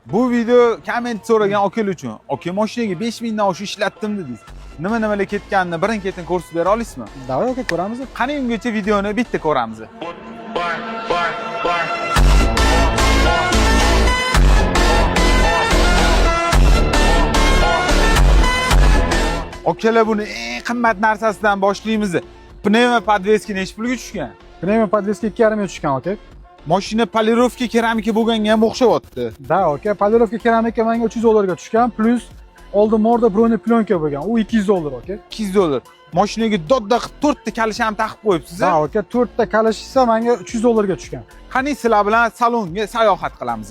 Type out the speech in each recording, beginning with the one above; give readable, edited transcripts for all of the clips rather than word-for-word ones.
Bu video komment so'ragan akalar uchun. Aka, mashinaga 5000 dan oshiq ishlatdim dedingiz. Nima nimalar ketganini birin-ketin ko'rsatib bera olasizmi? Давай, aka, ko'ramiz. Qani, ungacha videoni bitta ko'ramiz. Bar, bar, bar. Akalar, buni eng qimmat narsasidan boshlaymiz. Пневмо подвеска nechi pulga tushgan? Пневмо подвеска 2,5 ga tushgan, aka. Mashina полировка keramika bo'lganga ham o'xshayapti. Да, aka, полировка keramika menga 300 dollarga tushgan, плюс oldi морда бронеплёнка bo'lgan. U 200 dollar, aka. 200 dollar. Mashinaga dodda qilib to'rtta kalish ham taqib qo'yibsiz. Да, aka, to'rtta kalish esa menga 300 dollarga tushgan. Qani, sizlar bilan salonga sayohat qilamiz.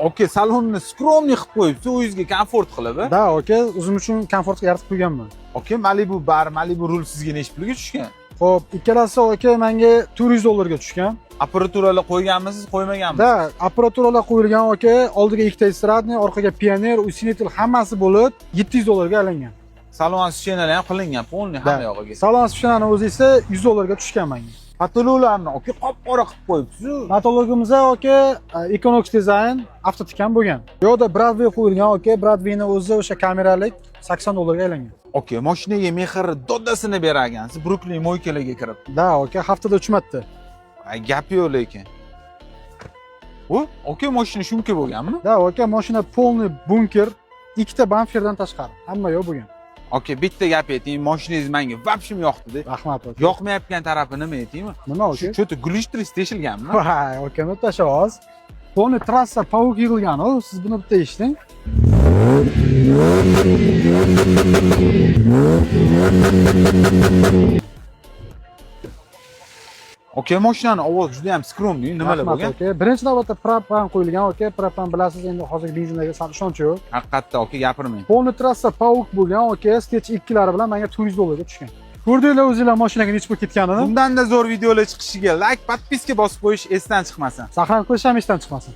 Aka, salonni скромный qilib qo'yibsiz, o'zingizga komfort qilib. Да, aka, o'zim uchun komfort yaratib qo'yganman. Aka, Malibu bar, Malibu rul sizga nechi pulga tushgan? Xo'p, ikkalasi, aka, menga 400 dollarga tushgan. Apparaturalar qo'yganmisiz, qo'ymaganmisiz? Да, apparaturalar qo'yilgan, aka, oldiga ikkita эстрадный, orqaga Pioneer, усилитель hammasi bo'lib 700 dollarga aylangan. Salon освещения ham qilingan, полный hamma yog'iga. Salon освещение o'zi esa 100 dollarga tushgan menga. Потолок larni, aka, qop-qora qilib qo'yibsiz. Потолок imiz, aka, Econox Design avtotikan bo'lgan. Bu yoqda Bravia qo'yilgan, aka, Braviani o'zi o'sha kameralik 80 dollarga aylangan. Aka, mashinaga mehr dodasini berar ekansiz, Brooklyn мойка larga kirib. Да, aka, haftada 3 marta. Ay, gap yo'q lekin. U, aka, mashina shumka bo'lganmi? Да, aka, mashina полный бункер, ikkita bamperdan tashqari, hamma yoq bo'lgan. Aka, bitta gap ayting, mashinangiz menga вообще yoqdi-da. Rahmat, aka. Yoqmayotgan tarafi nima aytaymi? Nima, Shu aka? что-то глушитель teshilganmi? Voy, aka, nima tashyapsiz? Полный trassa Паук yig'ilgan, u. Siz buni bitta eshiting. Aka, mashinani ovozi juda ham скромный, nimalar Rahmat, bo'lgan? aka. Birinchi navbatda propan qo'yilgan, aka. Propan bilasiz, endi hozirgi benzinlarga sal ishonch yo'q. Haqiqatda, aka, gapirmang. Полный trassa Паук bo'lgan, aka, Stage 2lari bilan menga 400 dollarga tushgan. Ko'rdinglar o'zinglar mashinaga necha pul ketganini? Bundan-da zo'r videolar chiqishiga like, подписка bosib qo'yish esdan chiqmasin. Saqlanib qo'yish ham esdan chiqmasin.